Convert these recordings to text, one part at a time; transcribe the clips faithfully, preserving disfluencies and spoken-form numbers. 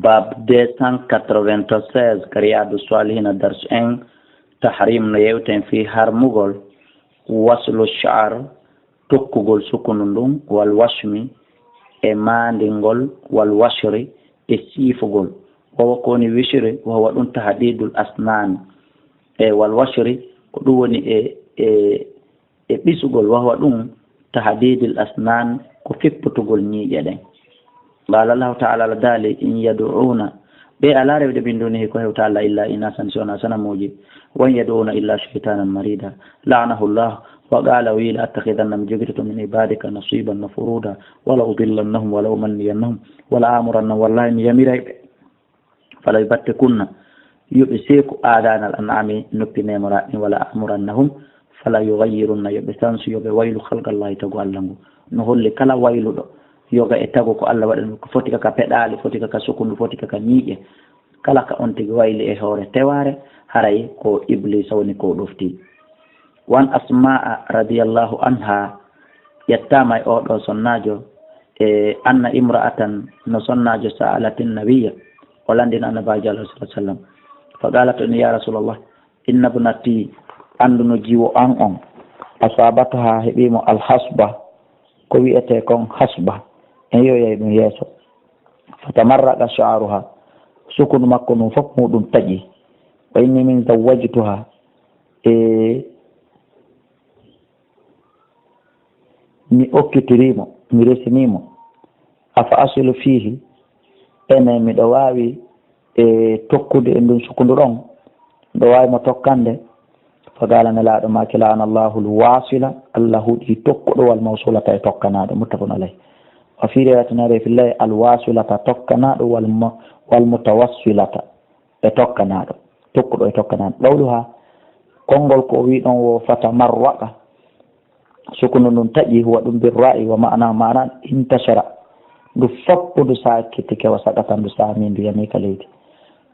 Bab deux cent quatre-vingt-seize, ka Riyadu Salihina, dars un, tahrim, no yewten fii harmugol waslu sha'r, tokkugol sukundu ndun, wal washmi, e maandingol, wal washri, e siifugol. Wawa ko woni wishri, wawa ɗum tahdidul asnan. E wal washri, ko ɗum woni e, e, e ɓisugol, wawa ɗum tahdidil asnan, ko fipputugol ñiiƴe ɗen. Qala Allahu ta'ala, la dali, in yad'una, ɓe alaa rewde min dunihi ko hewta Allah, illa inasan, si wona sanamuuji. Wa in yad'una illa shaytanan marida, la'anahu Allah, wa qala, wi, la attakhidanna, mi jogitoto, min ibadika nasiban mafruda, wala udillannahum, wala umanniyannahum, wala amurannahum, wallahi mi yamiray ɓe. Fala yubtikunna, yo ɓe seeku, adanal an'ami, noppi neemoraa ɗin, wala amurannahum, fala yughayyirunna, yo ɓe sansu, yo ɓe waylu, khalqallahi, tagu Allah ngu. No holli kala wayluɗo yoga e tagu ko Allah waɗani, ko foti ka, ka peɗaali, foti ka, ka sukundu, foti ka, ka ñiiƴe. Kala ka on tigi wayli e hoore tewaare, haray ko Ibliisa woni ko ɗofti. Wan Asma'a radiyallahu anha, yettaama e oɗo sonnaajo, e anna imra'atan, no sonnaajo, sa'alatin nabiyya, o landino Annabaajo alayhi salatu wassalam. Fa qalat, o inni, ya Rasulallah, inna ibnati, anndu no jiwo an on, asabataha, heɓimo alhasba, ko wi'ete kon hasba, en yoyay ɗum yeeso. Fatamarraqa sha'ruha, sukundu makko ndun fof muɗum taƴi. Wa inni min zawwajtuha, e mi okkitirimo, mi resinimo. Afa asilu fihi, ene miɗo waawi e tokkude e ndun sukundu ɗon? Miɗo waawi mo tokkande? Fa qala, Nelaaɗo maaki, la'ana Allahu al-wasila, Allah huɗi tokkuɗo, wal mawsulata, e tokkanaaɗo. Muttafaqun alayh. Wa fi riwayatin, e fillay, al-wasilata, tokkanaaɗo, wal mu-, wal mutawassilata, e tokkanaaɗo. Tokkuɗo e tokkanaaɗo. Qawluha, konngol ko o wi ɗon wo, fatamarraqa, sukundu ndun taƴi, huwa ɗum birra'i, wa ma'ana, ma'ana intashara. Ndu foppu ndu saakitike, wa saqata, ndu saami, ndu yami ka leydi.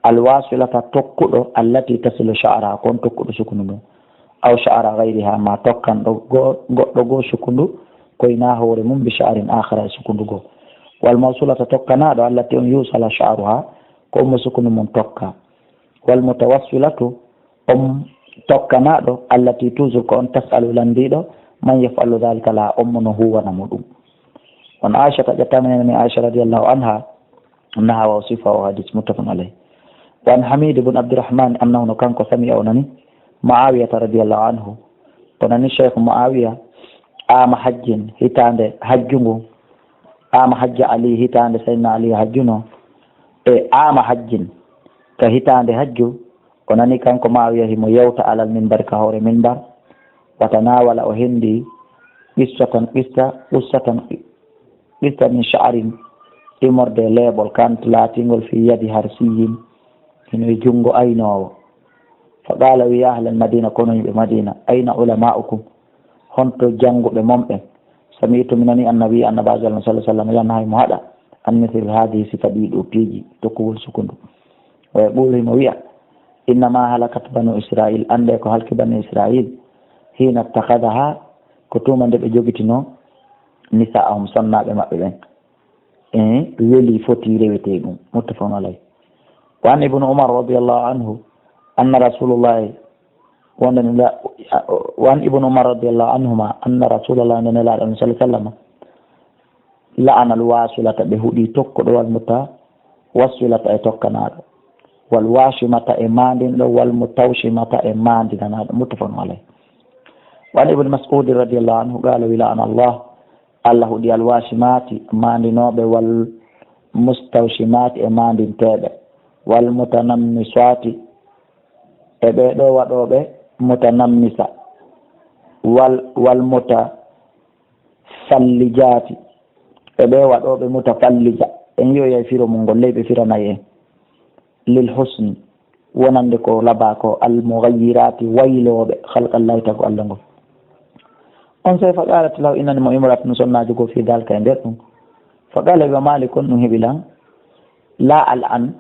Alwasilata, tokkuɗo, allati tasilu sha'raha, kon tokkuɗo sukundu ndun. Aw sha'ra ghayriha, ma tokkanɗo go-, goɗɗo goo sukundu, koyna hoore mum, bi sha'rin akhara, e sukundu goo. Wal mawsulata, tokkanaaɗo, allati on yusala sha'ruha, ko mo sukundu mum tokka. Wal mutawassilatu, on tokkanaaɗo, allati toujours ko on, tasalu, landiiɗo, man yaf'alu dhalika laha, on mo no huwana mo ɗum. On Aishata, ƴettaama nene men Aisha radiyallahu anha, annaha, wa sifa o hadis, muttafaqun alayh. Wa an Hamid ibn Abdurrahman annahu, no kanko, sami'a, o nani, Muawiyata radiyallahu anhu, o nani Cheikh Muawiya, ama hajjin, hitaande hajju ngu, ama hajja Ali, hitaande Sayyidina Ali hajjuno, e ama hajjin, ka hitaande hajju, o nani kanko Muawiya himo yewta alal minbar, ka hoore minbar, wa tanawala, o hendi, qissatan, qissa, qissatan, qissa min sha'rin, immorde leeɓol, kan laatingol fi yadi harsiyin, hino e junngo aynoowo. Fa qala, wi, ya ahlal Madina, kono yimɓe Madina, ayna ulama'ukum, honto jannguɓe mon ɓen? Sami'tu, mi nani, annabi, Annabaajo Allah, sallallahu alaihi wasallam, yanha, himo haɗa, an mithli hadhihi sifa, ɗii ɗoo piiji, tokkugol sukundu. Wa yaqulu, himo wi'a, innama halakat banu Israil, annde ko halki banu Israil, hina ittakhadhaha, ko tuma nde ɓe jogitinoo, nisa'ahum, sonnaaɓe maɓɓe ɓen. E weli foti rewetee ɗum. Muttafaqun alayh. Wa an Ibnu Umar radiyallahu anhu, anna Rasulullahi, wonde no la-, wa an Ibnu Umar radiyallahu anhuma, anna Rasulullahi, nde Nelaaɗo on, sallallahu alaihi wasallam, la'ana al-wasilata, ɓe huɗi tokkuɗo, wal mutawassilata, e tokkanaaɗo, wal washimata, e maandinɗo, wal mutawshimata, e maandinanaaɗo. Muttafaqun alayh. Wa an Ibnu Mas'ud radiyallahu anhu qala, wi, la'ana Allah, Allah huɗi al-washimaati, maandinooɓe, wal mustawshimaati, e maandinteeɓe, wal mutanammisaati, e ɓee ɗoo waɗooɓe mutanammisa, wal, wal mutafallijaati, e ɓee waɗooɓe mutafallija. En yi'oyay firo mum ngol, ley ɓe firanay en. Lil husni, wonande ko labaa ko, al mughayyirati, waylooɓe, khalqallahi, tagu Allah ngol. On sey, fa qalat lahu, innani mo imra'atun, sonnaajo goo, fi dhalika, e nder ɗum. Fa qala, wa mali, kon ɗum heɓi lan? La, al an,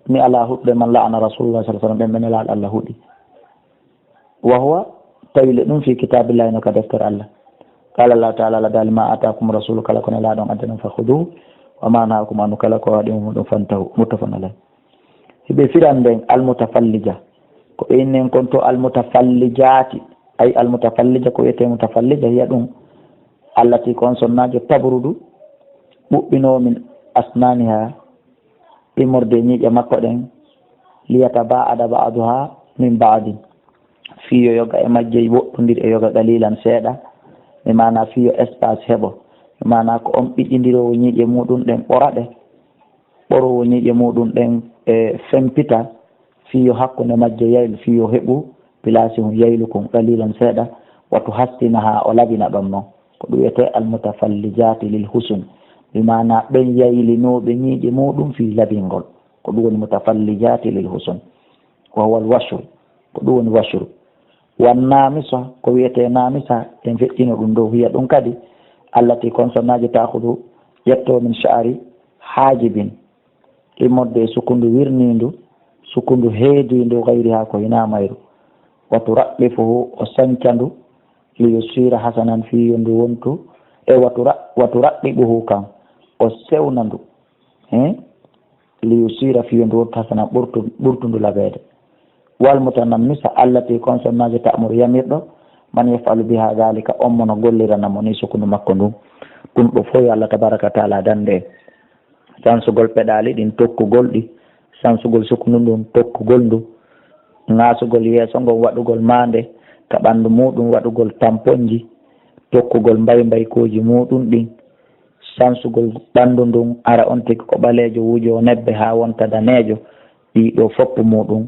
mi alaa huɗude man la'ana Rasulullah sallallahu alaihi wasallam, ɓen ɓe Nelaaɗo Allah huɗi. Wa huwa, tawi le ɗum, fi kitabillahi, no ka deftere Allah. Qala Allahu ta'ala, la dali, ma atakum rasulu, kala ko Nelaaɗo on addi on, fa khuduhu, Wa ma nahakum anhu, kala ko haɗi mo ɗum, fantahu, muttafaqun alayh. Hiɓe firan nden almutafallija. Ko ɓe innen kon to almutafallijaati. Ay almutafallija, ko wiyetee mutafallija, hiya ɗum allati konsonnaajo tabrudu, ɓuɓɓinoo min asnaaniha, immorde e ñiiƴe makko ɗen, liyatabaada ba'duha min ba'din. Fii yo yoga e majje woɗɗondir e yoga qalilan seeɗa, mi maana fii yo espace heɓo, mi maana ko on ɓiƴƴindiroowo ñiiƴe muuɗum ɗen ɓora ɗe, ɓoroowo ñiiƴe muuɗum ɗen e fempita, fii yo hakkunde majje yaylu, fii yo heɓu pilaasi hun yaylu kun qalilan seeɗa, watu hassinaha o labina ɗon non. Ko ɗum wiyetee almutafallijaati lil husun, mi maana ɓen yaylinooɓe ñiiƴe muuɗum fii labingol, ko ɗum woni mutafallijaati lil husun. Wa huwa al washru, ko ɗum woni washru. Wan naamisa, ko wiyetee naamisa, en feƴƴino ɗum dow, hiya ɗum kadi, allati konsonnaaji taahudu, ƴettoo min sha'ri haajibin, immorde e sukundu wirniindu, sukundu heediindu, gayriha, ko hinaa mayru. Watu raɗɗifuhu, o sancandu, li yusira hasanan, fii yo ndu wontu, e watu ra-, watu raɗɗiɓuhu kan, o sewnandu, eh? Li yusira, fii yo ndu wontu hasanan ɓurtu-, ɓurtundu labeede. Wal mutanammisa allati konsonnaaji ta'muru yamirɗo, man yaf'alu biha dhalika, on mo no gollirana mo ni sukundu makko ndun. Ɗum ɗo fof yo Allah tabaraka wa taala dande en. Sansugol peɗaali ɗin, tokkugol ɗi, sansugol sukundu ndun, tokkugol ndu, ŋaasugol yeeso ngon, waɗugol maande ka ɓanndu muuɗum, waɗugol tamponji, tokkugol mbaymbaykooji muuɗum ɗin, sansugol ɓanndu ndun, ara on tigi ko ɓaleejo, wujoo nebbe haa wonta daneejo, ɗii ɗoo fof muuɗum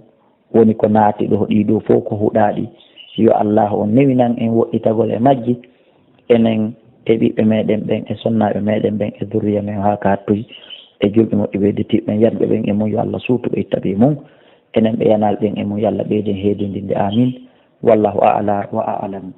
woni ko naati ɗoo, ɗii ɗoo fof ko huɗaaɗi. Yo Allaahu on newinan en woɗɗitagol e majji, enen e ɓiɓɓe meɗen ɓen, e sonnaaɓe meɗen ɓen, e durriya men haa ka hattoyi, e julɓe moƴƴuɓe hedditiiɓe ɓen, yanɓe ɓen e mum, yo Allah suutu ɓe, itta ɓe e mum, enen ɓe yanaaɓe ɓen e mum, yo Allah ɓeyden heedindinde. Amin. Wallahu a'la wa a'lam.